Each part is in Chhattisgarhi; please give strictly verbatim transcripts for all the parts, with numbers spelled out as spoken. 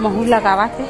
महू लगावत हे।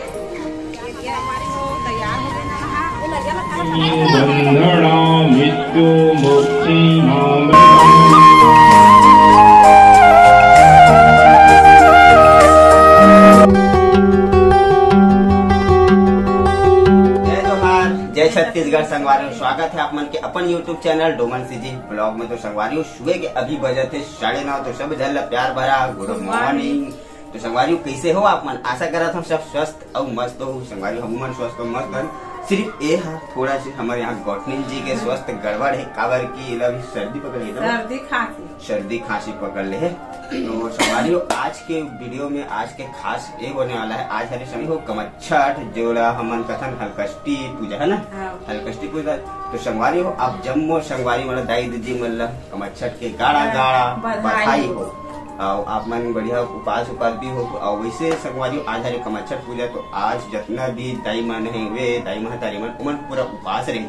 जय जोहार, जय छत्तीसगढ़ संगवारी हो। स्वागत है आप मन के अपन YouTube channel Doman CG blog में। तो संगवारी हो, सुबह के अभी बजत हे साढ़े नौ, तो सब झन ला प्यार भरा गुड मॉर्निंग। तो संगवारी हो, कैसे हो आप मन? आशा करत हम सब स्वस्थ अउ मस्त हो। संगवारी हो, हमू मन स्वस्थ अउ मस्त हन। सिर्फ ए हा थोड़ा से हमर यहाँ गौठनिन जी के स्वस्थ गड़बड़ हे, काबर कि एला भी सर्दी पकड़ गे ना। सर्दी खांसी। सर्दी खांसी पकड़ ले हे। तो संगवारी हो, आज के वीडियो में आज के खास ये होने वाला है, आज हरे संगवारी हो कमच्छठ, जोला हमन कथन हलकष्टी पूजा, है ना? हाँ। हलकष्टी पूजा। तो संगवारी हो, आप जम्मो संगवारी मन ला, दाई दीदी मन ला कमच्छठ के गाड़ा हाँ, गाड़ा बधाई बधाई हो। हो। अउ आप मन बढ़िया उपास उपास भी हो। अउ वैसे संगवारी हो, आज हरे कमच्छठ पूजा, तो आज जतना भी दाई मन हे, वे दाई महतारी मन, ओमन पूरा उपास रही।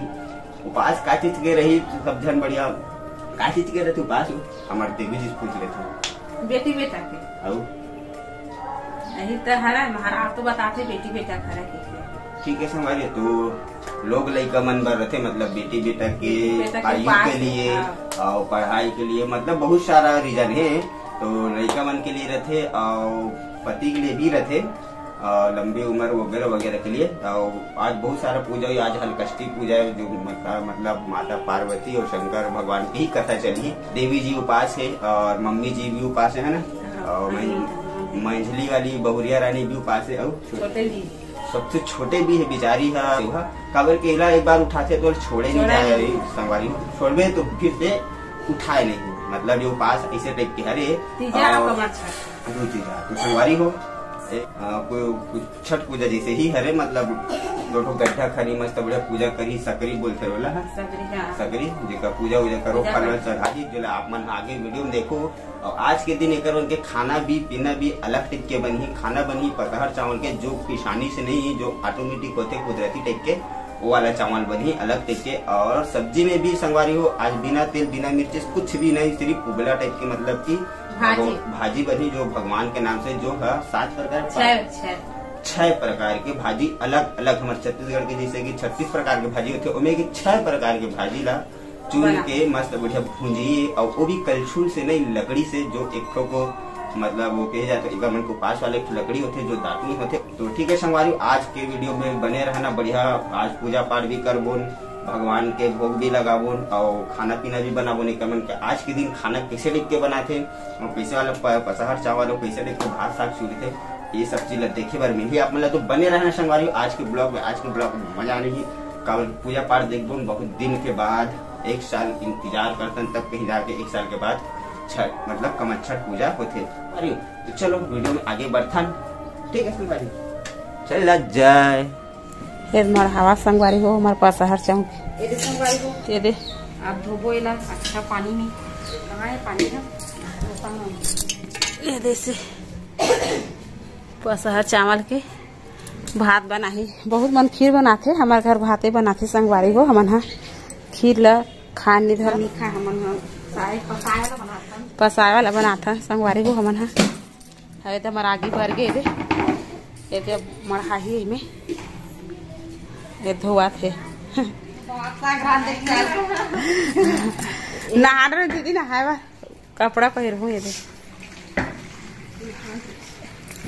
उपास का चीज के रही, सब झन बढ़िया का चीज के रही उपास हो? हमर देवी जी से पूछ लेथन। बेटी बेटा के। अउ? यही तो हरे, महाराज तो बताथे बेटी बेटा के हरे के। ठीक है संगवारी, तो लोग लइका मन बर रथे, मतलब बेटी बेटा के बेटा के आयु पास के लिए हाँ। अउ पढ़ाई के लिए, मतलब बहुत सारा रीजन हे। तो लइका मन के लिए रथे अउ पति के लिए भी रथे। अ, लंबी उम्र वगैरह वगैरह के लिए। अउ आज बहुत सारा पूजा हुई, आज हलकष्टी पूजा है, जो माता, मतलब माता पार्वती और शंकर भगवान की ही कथा चली। देवी जी उपास है और मम्मी जी भी उपास है ना, हाँ, और हाँ, मैं-, हाँ, हाँ। मंझली वाली बहुरिया रानी भी उपास है। और छोटे भी। सबसे छोटे भी है बेचारी है, वो है। काबर के एला एक बार उठाथे तो छोड़े नहीं छोड़ा जाए नहीं। संगवारी हो। छोड़बे तो फिर से उठाए नहीं, मतलब ये उपास ऐसे टाइप के हरे। तीजा और कमर छा। दू चीज है। तो संगवारी हो, ए, अ, कोई कुछ छठ पूजा जैसे ही हरे, मतलब दो ठो गड्ढा खनी मस्त बढ़िया पूजा करी, सकरी बोलथे ओला, हाँ? सकरी, हाँ। सकरी, जेकर पूजा उजा करो, पूजा फल वल करो। चढ़ाही, जेला आप मन आगे वीडियो में देखो। और आज के दिन एकर उनके खाना भी, पीना भी अलग टाइप के बनही। खाना बनही पतहर चावल के, जो पिसानी से नहीं, जो ऑटोमेटिक होथे कुदरती टाइप के, वो वाला चावल बनही अलग टाइप के। और सब्जी में भी संगवारी हो, आज बिना तेल, बिना मिर्ची, कुछ भी नहीं, सिर्फ उबला टाइप के, मतलब कि भाजी। भगव-, भाजी बनही, जो भगवान के नाम से, जो है सात प्रकार, छह, छह। छह प्रकार के भाजी अलग अलग, हमर छत्तीसगढ़ के जैसे कि छत्तीस प्रकार के भाजी होथे, ओमे के छह प्रकार के भाजी ला चुन बना। के मस्त बढ़िया भूंजी, और वो भी कलछुल से नहीं, लकड़ी से, जो एक ठो को, मतलब वो कहे जाए तो एकर मन के उपास वाला एक ठो लकड़ी होथे, जो दातुन होथे। तो ठीक है संगवारी, आज के वीडियो में बने रहना बढ़िया। आज पूजा पाठ भी करबोन, भगवान के भोग भी लगाबोन और खाना पीना भी बनाबोन। एकर मन के आज के दिन खाना कैसे टाइप के बनाथे और कैसे वाला प-, पसहर चावल और कैसे टाइप के भात साग चुरथे, ये सब चीज ला देखे बर मिलही आप मन ला। तो बने रहना संगवारी आज के ब्लॉग में। आज के ब्लॉग में मजा आने ही, काबर पूजा पाठ देखबोन बहुत दिन के बाद, एक साल इंतजार करतन, तब कहीं जाके एक साल के बाद छठ, मतलब कमच्छठ पूजा होथे। अरे तो चलो वीडियो में आगे बढ़थन, ठीक है संगवारी, चल ला जाए। ये मड़हावा संगवारी हो, हमारे पास हर चाहूँ। ये दे संगवारी हो। ये दे। आप धोबो एला अच्छा पानी में। कहाँ है पानी ना? ये दे से पसहर चावल के भात बनाही। बहुत मन खीर बनाथे, हमारे घर भाते बनाथे संगवारी हो। हमन हा खीर ला खान निधर मीठा हमन हा सारे पकाए ला बनाथन। पसाए वाला बनाथन संगवारी हो हमन हा। अबे तो हमारा आगी भर गए रे। ये तो अब मड़हाही में ये धोआत है। नहान रहे दीदी, नहाए बा कपड़ा पहिर हूँ ये दे।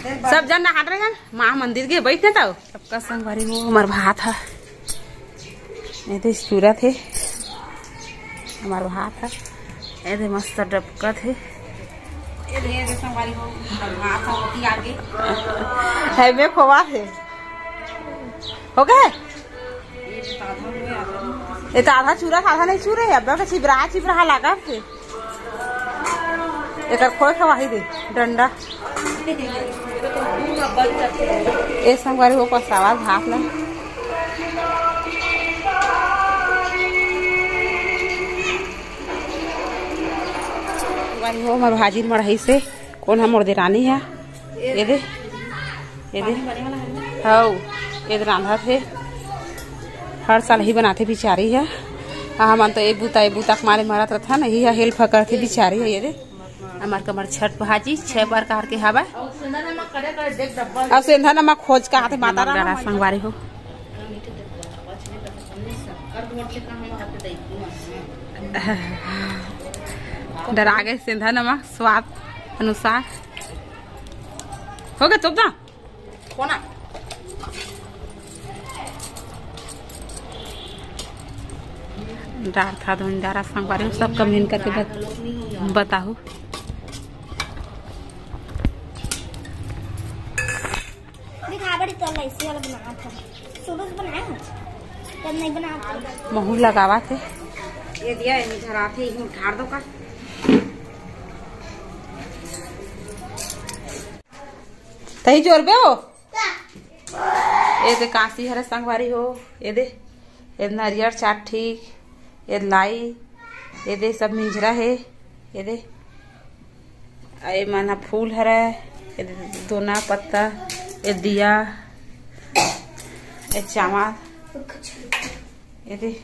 सब जन नहान रहे जन, माँ मंदिर के बैठने तो सबका संगवारी हो हमार भात है। ये दे चूरा थे हमार भात है। ये दे मस्त डबका थे। ये दे, ये दे संगवारी हो, हमार भात है, रोटी आगे। है में खोवा थे। हो गए? ये तो आधा चूरा था, आधा नहीं चूरे है। अब के चिबरा, चिबरा लगा थे। एकर खोए खवाही दे, डंडा। ए संगवारी हो पसावा भात ला। संगवारी हो, मैं भाजी मड़ही से, कौन है मोर देरानी है? ये दे। ये दे। हौ, ये दे रांधत हे। हर साल ही बनाथे बिचारी ह। आ, हमन तो ए बूता, ए बूता के मारे मरत रथन, यही ह हेल्प करथे बिचारी ह। ये दे। हमर कमर छठ भाजी छह प्रकार के हवय। अउ सेंधा नमक खोज कहाँ थे माता राम। संगवारी हो, डरा गए सेंधा नमक स्वाद अनुसार। हो गए, चुप ना। कोना। डार था धुन डारा संगवारी हो, सब comment करके बत-, बताहू। दिखा बड़ी तो ऐसे वाला बना था। शुरू से बनाया है? तब नहीं बना था। महू लगावा थे। ये दिया है, निझरा थे, यूं ठार दो का। तही जोरबे हो। ए दे कांसी हरे संगवारी हो, ए दे, ए दे नरियर चार ठी, ए दे लाई, ए दे सब मिंजरा हे, ए दे, ए मन ह फूल हरे, ए दे दोना पत्ता, ए दिया, ए चावल, ए दे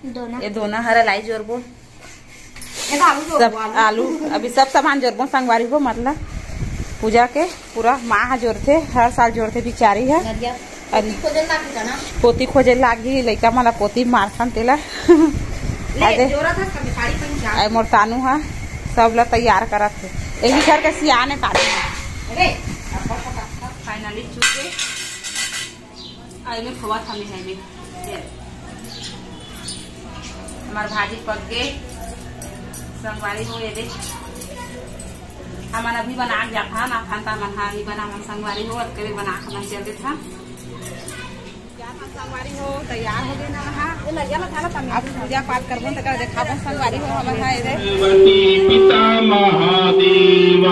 दोना। ये दोना हरा लाई जोरबो। ये तो आलू जोरबो, सब आलू। आलू, अभी सब सामान जोरबो संगवारी हो, मतलब पूजा के पूरा माँ ह जोरथे, हर साल जोरथे बिचारी ह। नरिया। अरे। पोती खोजे लागही का ना? पोती खोजे लागही, लइका मन ला पोती मारथन तेला। ले, अरे। जोरा था, सब साड़ी पहन के आ। अरे मोर तानू ह सब ला तैयार करत हे। यही घर के सियाने तानू ह। अरे, अब बस, बस, बस। Finally चुके। आ, एमे खोवा थामे है एमे। ये। हमार भाजी पक गे। संगवारी हो, ये दे। हमन अभी बना के जात हन, ना खान त हमन हा अभी बना, हमन संगवारी हो, अतके बना के हमन चल देत हन। संगवारी हो, तैयार हो गए ना, वहाँ। अब पूजा पाठ करबो, तकर देखाबो संगवारी हो, हमन हा, ये दे। पिता महादेव,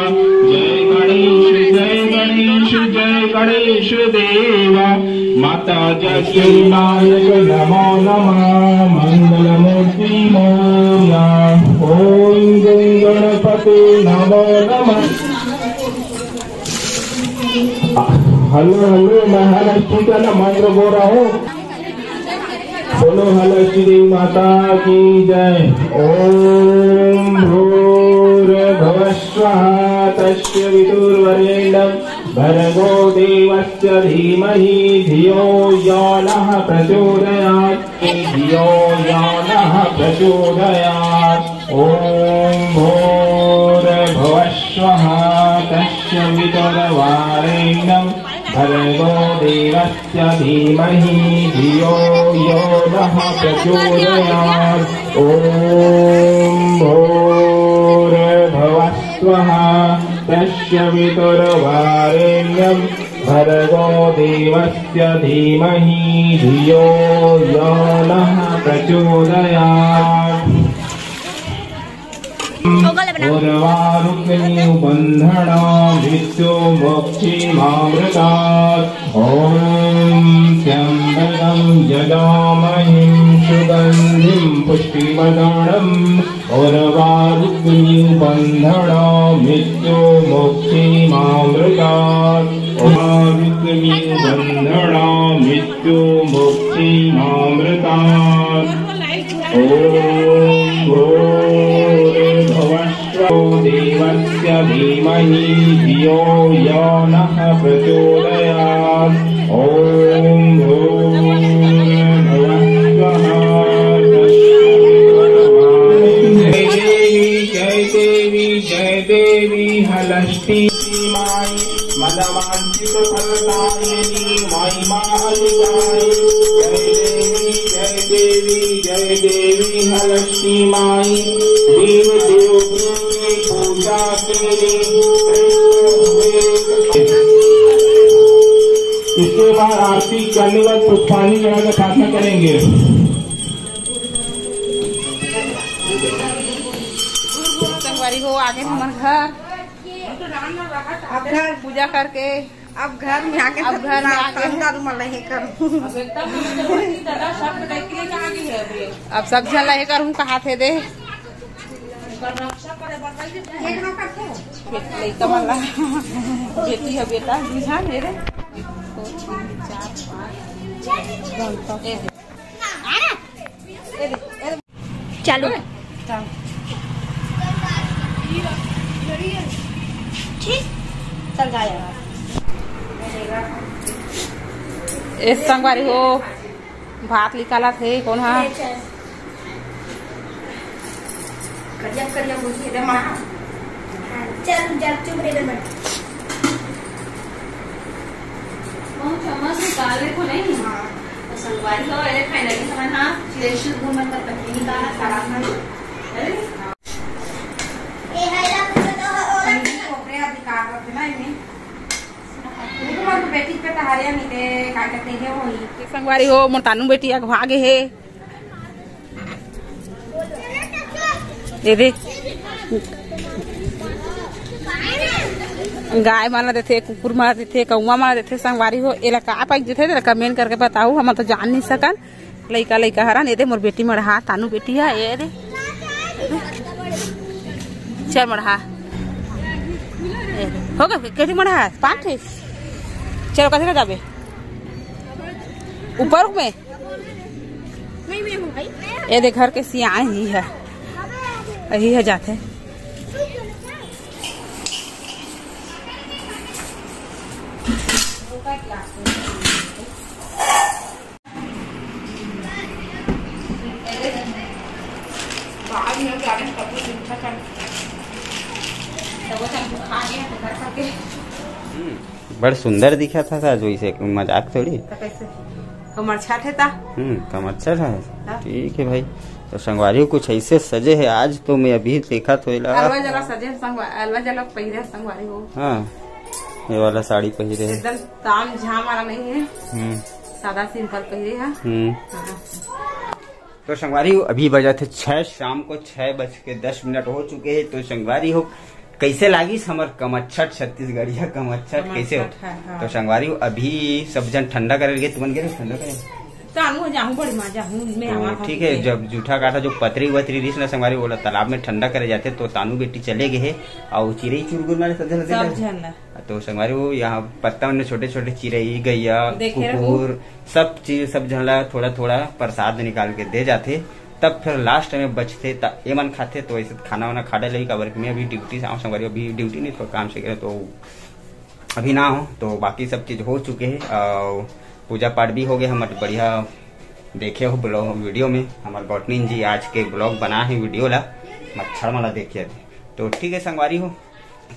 जय गणेश, जय गणेश, जय गणेश देव। माता जगदम्बा नमो नमः, मंगलमूर्ति मोरया। ओम गं गणपते नमो नमः। हेलो, हेलो, मैं हर स्पीकर ना मंत्र बोल रहा हूँ। बोलो हलषष्ठी देवी माता की जय। ओम भूर्भुवः स्वः तस्य वितुर्वरेण्यं भर्गो देवस्य धीमहि धियो यो नः प्रचोदयात्। धियो यो नः प्रचोदयात्। ओम भूर्भुवः स्वः तस्य वितुर्वरेण्यं भर्गो देवस्य धीमहि धियो यो नः प्रचोदयात्। ओम भूर्भुवः स्वः तस्य वितुर्वरेण्यं भर्गो देवस्य धीमहि धियो यो नः प्रचोदयात्। उर्वारुकमिव बन्धना मृत्युं मोक्षेमामृतात्। ॐ त्र्यम्बकं यजामहे सुगन्धिं पुष्टिवर्धनम्। उर्वारुकमिव बन्धना मृत्युं मोक्षेमामृतात्। उर्वारुकमिव बन्धना मृत्युं मोक्षेमामृतात्। ॐ भूर्भुवः स्वः देवस्य धीमहि धियो यो नः प्रचोदयात्। ॐ भूर्भुवः स्वः। जय देवी, जय देवी, जय देवी हलषष्ठी माई, मनवांछित फलदायिनी महिमा अधिकारी। जय देवी, जय देवी, जय देवी हलषष्ठी माई, दीन दुखी की पूजा के लिए श्रेष्ठ हुए। इसके बाद आरती करने के बाद पुष्पांजलि चढ़ा के प्रार्थना करेंगे। संगवारी हो, आगे हमर घर। अब घर पूजा करके अब घर में आके अब घर में आके दारू मला हे करूँ। अब सब झन ला हे करूँ कहा थे दे। लइका मन ला बेटी है बेटा दू झन हे रे। दो, तीन, चार, पाँच। ए दे। चालू। चल। ठीक, चल जाए। ए संगवारी हो, भात निकालत हे कोन हा? करिया करिया बुद्धि दे माँ। चल, चल, चुप रे, इधर बैठ। बहुत चम्मच निकाल ले को नहीं? हाँ। तो संगवारी हो, अरे finally हमन हा चिरई चुरमुर मन कर पत्नी का सारा मन। अरे। ए, हाय ला, कुछ तो हो, हो। संगीत ओकरे अधिकार रखे ना इन्हें। रुको, मोर बेटी पे तहारिया मिले, का कहते हैं, वही। संगवारी हो, मोर तानू बेटी अगवा गे हे। ए दे। गाय मन ला देथे, कुकुर मन ला देथे, कौवा मन ला देथे, संगवारी हो, एला का पाइक देथे, तेला comment करके बताहू, हमन तो जान नहीं सकन। लइका, लइका हरन, ए दे मोर बेटी मड़हा, तानू बेटी हा, ए दे। चल मड़हा। ए दे। हो गे, केठी मड़हा, पाँच ठे। चलो, कथे ना जाबे? ऊपर में? ए दे घर के सियान ही है, यही है जाथे। हम्म, बड़ सुंदर दिखा था आज, वैसे मजाक थोड़ी। तो कैसे? कमर छठ है ता? हम्म, कमर छठ है। हाँ। ठीक है भाई। तो संगवारी हो कुछ ऐसे सजे है आज, तो मैं अभी देखा तो एला। अलवा जला सजे संगवा-, अलवा जला पहिरे संगवारी हो। हाँ, ये वाला साड़ी पहिरे है। एकदम ताम झाम वाला नहीं है। हम्म। सादा simple पहिरे है। हम्म। हाँ। तो संगवारी हो, अभी बजा थे छह, शाम को छह बज के दस मिनट हो चुके हैं। तो संगवारी हो, कैसे लागिस हमर कमच्छट, छत्तीसगढ़िया कमच्छट, कैसे हो? कमच्छट, हाँ, हाँ। तो संगवारी हो, अभी सब झन ठंडा करे गे, तुमन गे ठंडा करे? तानू जाहूँ, बड़ी माँ जाहूँ, मैं तो आवा ठीक है, जब जूठा काठा जो पतरी वतरी रिस ना संगवारी, ओला तालाब में ठंडा करे जाथे, तो तानू बेटी चले गे हे, अउ चिरई चुरगुर मारे सब झन लगे सब हे। झन ला। तो संगवारी हो, यहाँ पत्ता मन में छोटे छोटे चिरई, गैया, देखे रहो। कुकुर, सब चीज, सब झन ला थोड़ा थोड़ा प्रसाद निकाल के दे जाथे, तब फिर last में बचथे, त एमन खाथे। तो ऐसे खाना वाना खा डाले, काबर कि मैं अभी ड्यूटी से आऊँ संगवारी, अभी ड्यूटी नहीं, थोड़ा काम से गए, तो अभी ना हो। तो बाकी सब चीज हो चुके हैं, और पूजा पाठ भी हो गया हमारे, बढ़िया देखे हो ब्लॉग वीडियो में, हमारे गौटनीन जी आज के ब्लॉग बना है वीडियो ला, मच्छर वाला देखिए। तो ठीक है संगवारी हो,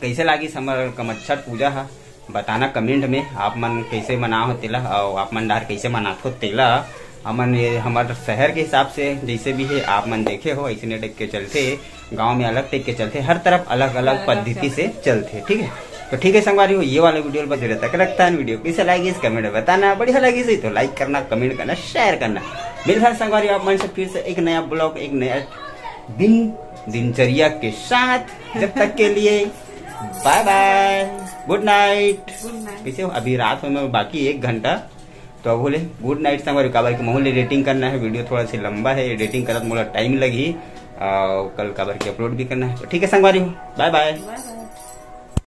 कैसे लागिस हमर कमच्छट पूजा हा, बताना comment में, आप मन कैसे मना हो तेला, और आप मन डार कैसे मनात हो तेला। हमन ये हमर शहर के हिसाब से जैसे भी है, आप मन देखे हो, ऐसे टाइप के चलथे, गांव में अलग टाइप के चलथे, हर तरफ अलग अलग अलग पद्धति से चलथे, ठीक है। तो ठीक है संगवारी हो, ये वाले वीडियो बस इधर तक रखता है। वीडियो कैसे लागिस comment में बताना, बढ़िया लागिस तो like करना, comment करना, share करना। मिलता है संगवारी हो आप मन से फिर से एक नया ब्लॉग, एक नया दिन, दिनचर्या के साथ। जब तक के लिए bye bye, good night। Good night। कैसे हो? अभी रात में बाकी एक घंटा, तो अब बोले good night संगवारी, काबर के महू ल editing करना है, वीडियो थोड़ा सा लंबा है, editing करत मोला टाइम लगही, और कल काबर के अपलोड भी करना है। तो ठीक है संगवारी हो, bye bye। Bye bye।